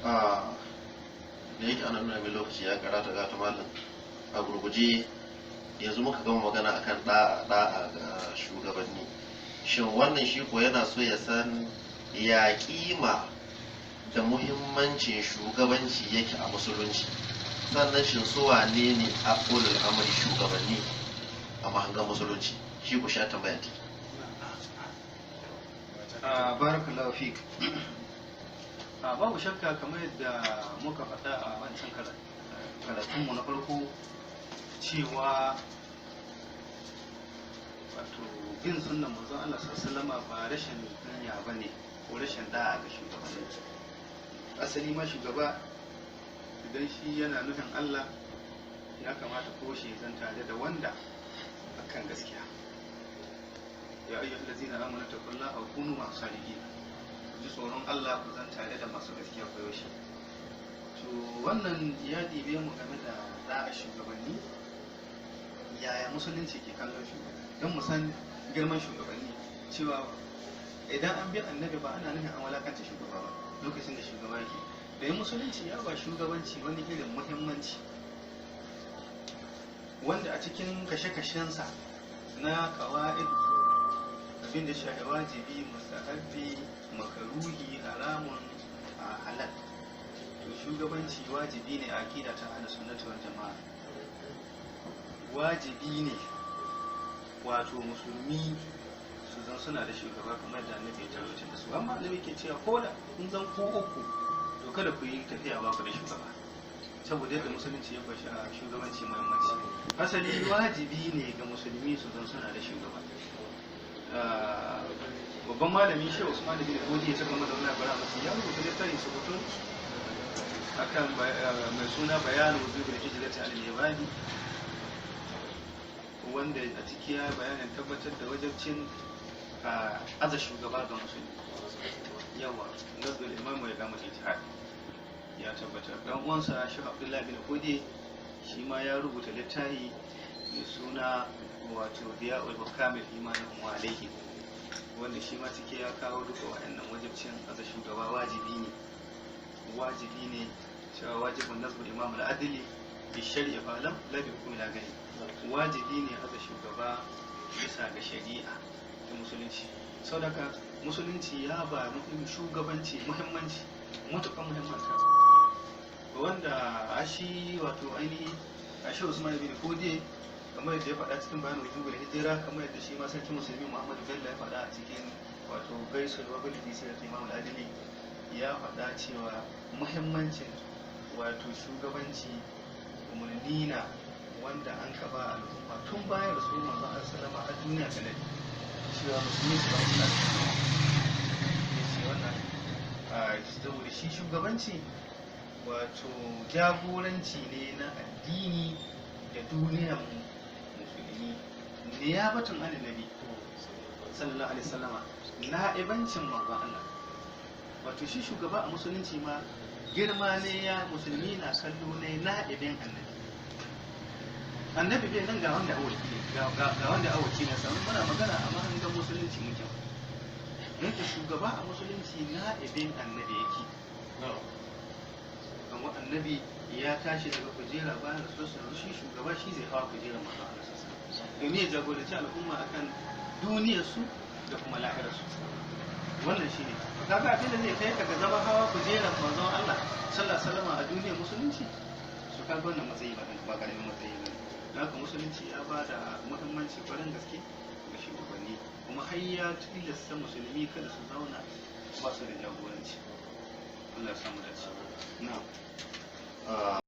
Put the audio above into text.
A da yake ana nuna min lokaci ya karata, ga malam, a gurguje yanzu muka gama magana akan da'a ga shugabanni. Shin wannan shi ko yana so ya san ya kima da muhimmancin shugabanci yake a musulunci, sannan shin su wane ne a ulul amri, shugabanni a mahangan musulunci? Shi ku sha tambaya take. A barakallahu fik. A babu shakka, kamar yadda muka faɗa a wancan karatunmu na farko cewa wato bin sunnan manzon Allah sallallahu alaihi ba rashin kunya bane ko rashin da'a ga shugabanni. Asali ma shugaba, idan shi yana nufin Allah, ya kamata ko shi zan tare da wanda akan gaskiya. Ya ayyuhal ladzina amanu taqullaha wa kunu ma'as sadiqin. Ku ji tsoron Allah, ku zan tare da masu gaskiya ko yaushe. To wannan ya ɗibe mu game da da'a shugabanni, yaya musulunci ke kallon shugabanni, don mu san girman shugabanni, cewa idan an bi Annabi ba ana nufin an walakanta shugaba ba. Lokacin da shugaba yake da yin musulunci, ya ba shugabanci wani irin muhimmanci wanda a cikin kashe-kashensa na kawa'id, abin da shafi wajibi, mustahabbi, makaruhi, haramun, a halal. To shugabanci wajibi ne a aqida ta ahlus sunnati wal jama'a. Wajibi ne wato musulmi su zan suna da shugaba, kamar da Annabi ya tarwace da su. Amma Annabi ke cewa ko da kun zan ku uku, to kada ku yi tafiya ba ku da shugaba, saboda yadda musulunci ya bashi a shugabanci muhimmanci. Asali wajibi ne ga musulmi su zan suna da shugaba. Babban malami Shehu Usman bin Fodi ya saka masa wannan bara masu, ya rubuta littafin sukutun akan mai suna Bayanu Wujubul Hijrati al Ibadi, wanda a ciki ya bayanin tabbatar da wajabcin aza shugaba ga musulmi. Yawa nazul imamu ya gama ijtihad ya tabbatar. Dan uwansa Shehu Abdullahi bin Fodi shi ma ya rubuta littafi mai suna wato Diya'ul Hukamil Imanin wa alaihi, wanda shi ma ciki ya kawo duka waɗannan wajibcin aza shugaba wajibi ne, wajibi ne, cewa wajibin nasbul imam al-adli bi shar'i falam la bi hukmi la gani. Wajibi ne aza shugaba bisa ga shari'a ta musulunci. Saboda musulunci ya ba shugabanci muhimmanci, matuƙan muhimmanci, wanda a shi wato ainihi a shi Usman bin Fodi, kamar yadda ya faɗa cikin Bayanin Wujubul Hijira, kamar yadda shi ma Sarki Musulmi Muhammadu Bello ya faɗa a cikin wato Gaisul Wabul fi Sirat Imam al-Adili, ya faɗa cewa muhimmancin wato shugabanci umarni na wanda an ka ba al'umma tun bayan rasulun manzon Allah sallama a duniya ta nadi, cewa musulmi su ba su da ya ce wannan saboda shi shugabanci wato jagoranci ne na addini da duniyar musulmi, niyabatun an nabi sallallahu alaihi wasallama, na'ibancin manzon Allah. Wato shi shugaba a musulunci ma girma ne, ya musulmi na kallo ne na'ibin Annabi. Annabi bai nan, ga wanda awaki, ga wanda awaki na samu. Muna magana a mahangan musulunci muke. Yanke shugaba a musulunci na'ibin Annabi yake. Amma Annabi ya tashi daga kujera bayan rasuwarsa, yanzu shi shugaba shi zai hawa kujera manzon Allah sallallahu alaihi wasallam domin ya jagoranci al'umma akan duniyarsu da kuma lahirarsu. Wannan shine kaga abin da zai kai ka ga zama hawa kujerar manzon Allah sallallahu alaihi wasallam a duniyar musulunci. Su kaga wannan matsayi ba karamin matsayi ba. Don haka musulunci ya ba da muhimmanci kwarin gaske ga shugabanni, kuma har ya tilasta musulmi kada su zauna ba su da jagoranci. Allah ya samu dace. Na'am.